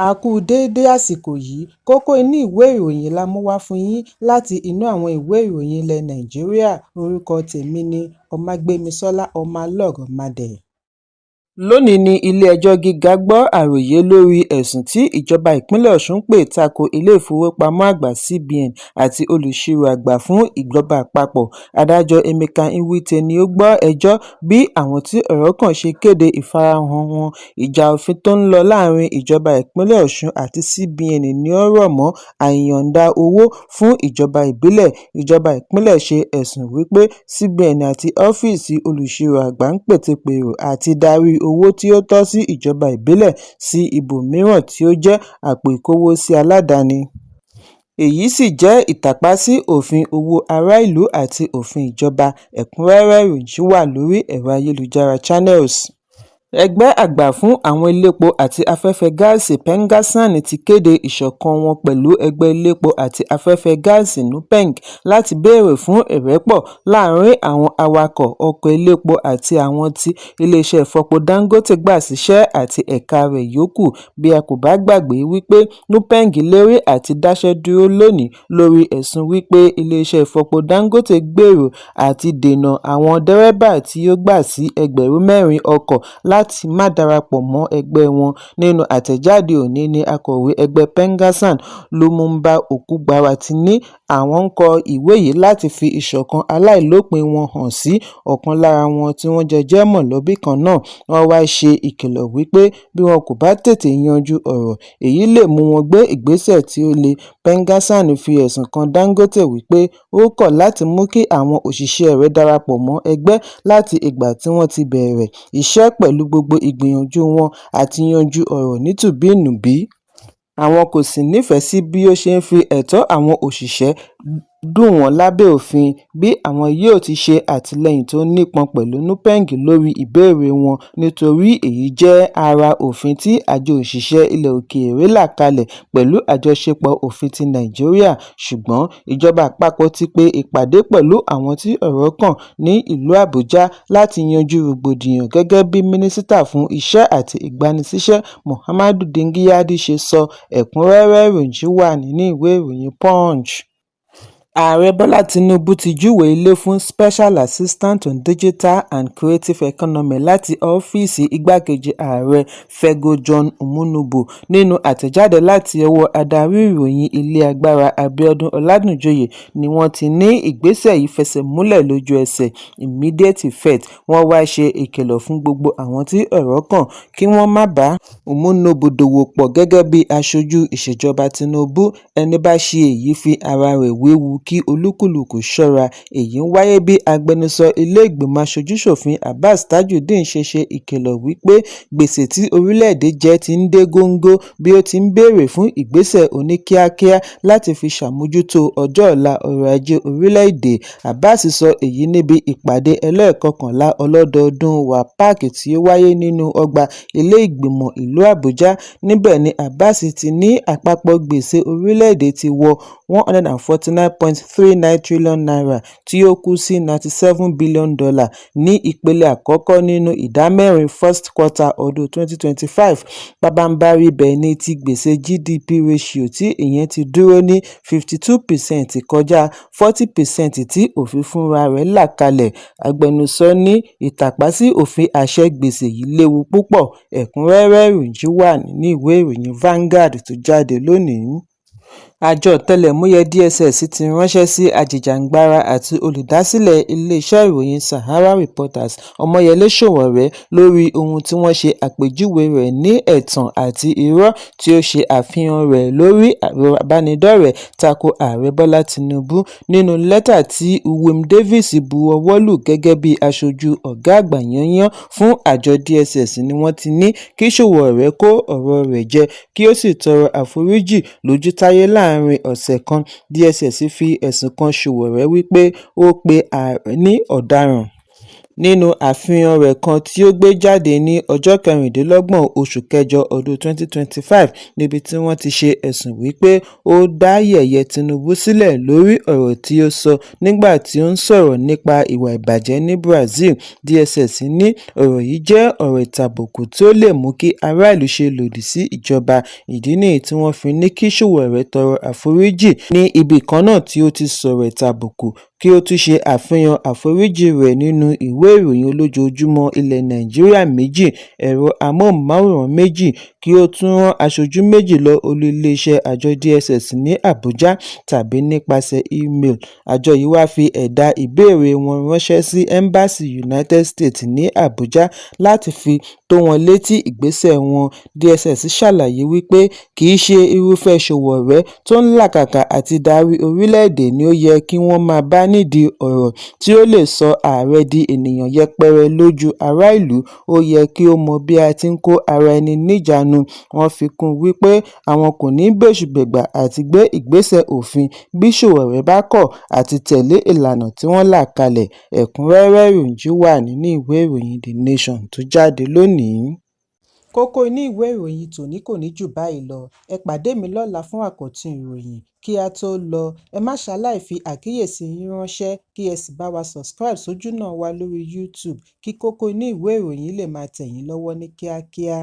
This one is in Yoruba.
A kú déédé àsìkò yìí. Kókó inú ìwé ìròyìn la mú wá fún yín láti inú àwọn ìwé ìròyìn ilẹ̀ Nàìjíríà. Orúkọ tèmi ni Ọmágbémisọ́lá Ọmọlọ́rọ̀mádé. Lónìí ní ilé-ẹjọ́ gíga gbọ́ àròyé lórí ẹ̀sùn tí ìjọba ìpínlẹ̀ Ọ̀ṣun pè ta ko ilé-ìfowópamọ́ àgbà CBN àti olùṣirò àgbà fún ìjọba àpapọ̀. Adájọ́ Emeka Nwite ni ó gbọ́ ẹjọ́ bí àwọn tí ọ̀rọ̀ kàn ṣe kéde ìfarahàn wọn. Ìjà òfin tó ń lọ láàárín ìjọba ìpínlẹ̀ Ọ̀ṣun àti CBN ní ó rọ̀ mọ́ àìyọ̀ǹda owó fún ìjọba ìbílẹ̀. Ìjọba ìpínlẹ̀ ṣe ẹ̀sùn wípé CBN àti ọ́fíìsì olùṣirò àgbà ń pètepèrò àti darí owó tí ó tọ́ sí ìjọba ìbílẹ̀ sí ibòmíràn tí ó jẹ́ àpò ìkówósí aládàáni. Èyí sì jẹ́ ìtàpá sí òfin owó ará-ìlú àti òfin ìjọba. Ẹ̀kúnrẹ́rẹ́ ìròyìn wà lórí ẹ̀rọ ayélujára Channels. Ẹgbẹ́ àgbà fún àwọn elépo àti afẹ́fẹ́ gáàsì PENGASSAN ti kéde ìṣọ̀kan wọn pẹ̀lú ẹgbẹ́ elépo àti afẹ́fẹ́ gáàsì NUPENG láti béèrè fún ìrẹ́pọ̀ láàárín àwọn awakọ̀ ọkọ̀ elépo àti àwọn tí ilé-iṣẹ́ ìfọpo Dangote gbà síṣẹ́ àti ẹ̀ka rẹ̀ yòókù. Bí a kò bá gbàgbé wípé NUPENG lérí àti dáṣẹ́ dúró lónìí lórí ẹ̀sùn wípé ilé-iṣẹ́ ìfọpo Dangote gbèrò àti dènà àwọn dẹ́rẹ́bà tí ó gbà sí ẹgbẹ̀rún 4 ọkọ̀ láti má darapọ̀ mọ́ ẹgbẹ́ wọn. Nínú àtẹ̀jáde òní ní akọ̀wé ẹgbẹ́ PENGASSAN Lumumba Okugbawa ti ní àwọn ń kọ ìwé yìí láti fi ìṣọ̀kan aláìlópin wọn hàn sí ọ̀kan lára wọn tí wọ́n jọ jẹ́ mọ̀lẹ́bí kan náà. Wọ́n wá ṣe ìkìlọ̀ wípé bí wọn kò bá tètè yanjú ọ̀rọ̀, èyí lè mú wọn gbé ìgbésẹ̀ tí ó le. PENGASSAN fi ẹ̀sùn kan Dangote wípé ó kọ̀ láti mú kí àwọn òṣìṣẹ́ rẹ̀ darapọ̀ mọ́ ẹgbẹ́ láti ìgbà tí wọ́n ti bẹ̀rẹ̀ iṣẹ́ pẹ̀lú gbogbo ìgbìyànjú wọn àti yanjú ọ̀rọ̀ nítùbí-ìnùbí. Àwọn kò sì nífẹ̀ẹ́ sí bí ó ṣe ń fi ẹ̀tọ́ àwọn òṣìṣẹ́ dù wọ́n lábẹ́ òfin, bí àwọn yóò ti ṣe àtìlẹ́yìn tó nípọn pẹ̀lú NUPENG lórí ìbéèrè wọn nítorí èyí jẹ́ ara òfin tí àjọ òṣìṣẹ́ ilẹ̀ òkèèrè là kalẹ̀ pẹ̀lú àjọṣepọ̀ òfin ti Nàìjíríà. Ṣùgbọ́n ìjọba àpapọ̀ ti pe ìpàdé pẹ̀lú àwọn tí ọ̀rọ̀ kàn ní ìlú Àbújá láti yanjú rògbòdìyàn gẹ́gẹ́ bí Mínísítà fún Iṣẹ́ àti Ìgbanisíṣẹ́ Muhammadu Dingyadi ṣe sọ. Ẹ̀kúnrẹ́rẹ́ ìròyìn wà nínú ìwé ìròyìn Punch. Ààrẹ Bọ́lá Tinubu ti júwèé ilé fún Special Assistant on Digital and Creative Economy láti ọ́fíìsì Igbákejì Ààrẹ Fegho John Umunubo. Nínú àtẹ̀jáde láti ọwọ́ adarí ìròyìn ilé agbára Abíọ́dún Ọládúnjọyé ni wọ́n ti ní ìgbésẹ̀ yìí fẹsẹ̀ múlẹ̀ lójú ẹsẹ̀, immediate effect. Wọ́n wá ṣe ìkìlọ̀ fún gbogbo àwọn tí ọ̀rọ̀ kàn kí wọ́n má bá Umunobo dòwò pọ̀ gẹ́gẹ́ bí aṣojú ìṣèjọba Tinubu. Ẹní bá ṣe èyí fi ara rẹ̀ wéwu, kí olúkúlùkù ṣọ́ra. Èyí ń wáyé bí agbẹnusọ ilé ìgbìmọ̀ aṣojú-ṣòfin Abbas Tajudeen ṣe ṣe ìkìlọ̀ wípé gbèsè tí orílẹ̀-èdè jẹ ti ń dé góńgó bí ó ti ń béèrè fún ìgbésẹ̀ oníkíákíá láti fi ṣàmójútó ọjọ́ ọ̀la ọrọ̀ ajé orílẹ̀-èdè. Abbas sọ èyí níbi ìpàdé ẹlẹ́ẹ̀kọkànlá ọlọ́dọọdún WAPAC tí ó wáyé nínú ọgbà ilé ìgbìmọ̀ ìlú Àbújá. Níbẹ̀ ni Abbas ti ní àpapọ̀ gbèsè orílẹ̀-èdè ti wọ ₦149.39 trillion tí ó kú sí $97 billion ní ìpele àkọ́kọ́ nínú ìdá mẹ́rin first quarter ọdún 2025. Pabambarì ibẹ̀ ní ti gbèsè GDP ratio tí ìyẹn ti dúró ní 52% kọjá 40% tí òfin fúnra rẹ̀ là kalẹ̀. Agbẹnusọ ní ìtàpá sí òfin àṣẹ gbèsè yìí léwu púpọ̀. Ẹ̀kúnrẹ́rẹ́ ìròyìn wà nínú ìwé ìròyìn Vanguard tó jáde lónìí. Àjọ ọ̀tẹlẹ̀múyẹ́ DSS ti ránṣẹ́ sí ajìjàǹgbara àti olùdásílẹ̀ iléeṣẹ́ ìròyìn Sahara Reporters Omoyole Sowore lórí ohun tí wọ́n ṣe àpèjúwe rẹ̀ ní ẹ̀tàn àti irọ́ tí ó ṣe àfihàn rẹ̀ lórí ẹ̀rọ ìbánidọ́rẹ̀ẹ́ tako Ààrẹ Bọ́lá Tinubu. Nínú lẹ́tà tí Uwem Davis bu ọwọ́ lù gẹ́gẹ́ bí aṣojú ọ̀gá àgbà yányán fún àjọ DSS ni wọ́n ti ní kí Sowore kó ọ̀rọ̀ rẹ̀ jẹ kí ó sì tọrọ àforíjì lójútáyé láàárín ọ̀sẹ̀ kan. DSS fi ẹ̀sùn kan Sowore wípé ó pe ààrẹ ní ọ̀daràn. Nínú àfihàn rẹ̀ kan tí ó gbé jáde ní ọjọ́ 26 oṣù kẹjọ ọdún 2025, níbi tí wọ́n ti ṣe ẹ̀sùn wípé ó dá yẹ̀yẹ́ Tinubu sílẹ̀ lórí ọ̀rọ̀ tí ó sọ nígbà tí ó ń sọ̀rọ̀ nípa ìwà ìbàjẹ́ ní Brazil, DSS ní ọ̀rọ̀ yìí jẹ́ ọ̀rọ̀ ìtàbùkù tí ó lè mú kí ará ìlú ṣe lòdì sí ìjọba, ìdí nìyí tí wọ́n fi ní kí Sowore tọrọ àforíjì ní ibi kan náà tí ó ti sọ̀rọ̀ ìtàbùkù kí ó tún ṣe àfihàn àforíjì rẹ̀ nínú ìwé ìròyìn olójoojúmọ́ ilẹ̀ Nàìjíríà méjì, ẹ̀rọ amóhùnmáwòrán méjì, kí ó tún rán aṣojú méjì lọ olú iléeṣẹ́ àjọ DSS ní Àbújá tàbí nípasẹ̀ ímeèlì. Àjọ yìí wá fi ẹ̀dà ìbéèrè wọn ránṣẹ́ sí Ẹ́mbásì United States ní Àbújá láti fi tó wọn létí ìgbésẹ̀ wọn. DSS ṣàlàyé wípé kì í ṣe irúfẹ́ Sowore tó ń làkàkà àti darí orílẹ̀-èdè ni ó yẹ kí wọ́n máa bá nídìí ọ̀rọ̀ tí ó lè sọ ààrẹ di ènìyàn yẹpẹrẹ lójú ará ìlú, ó yẹ kí ó mọ bí a ti ń kó ara ẹni níjàánu. Wọ́n fi kún un wípé àwọn kò ní bẹ́ṣù-bẹ̀gbà àti gbé ìgbésẹ̀ òfin bí Sowore bá kọ̀ àti tẹ̀lé ìlànà tí wọ́n là kalẹ̀. Ẹ̀kúnrẹ́rẹ́ ìròyìn yìí wà nínú ìwé ìròyìn The Nation tó jáde lónìí. Kókó inú ìwé ìròyìn tòní kò ní jù báyìí lọ. Ẹ pàdé mi lọ́la fún àkọ́tún ìròyìn. Kí á tó lọ, ẹ má ṣaláì fi àkíyèsí yín ránṣẹ́ kí ẹ sì bá wa subscribe sójúnà wa lórí YouTube kí kókó inú ìwé ìròyìn lè máa tẹ̀ yín lọ́wọ́ ní kíákíá.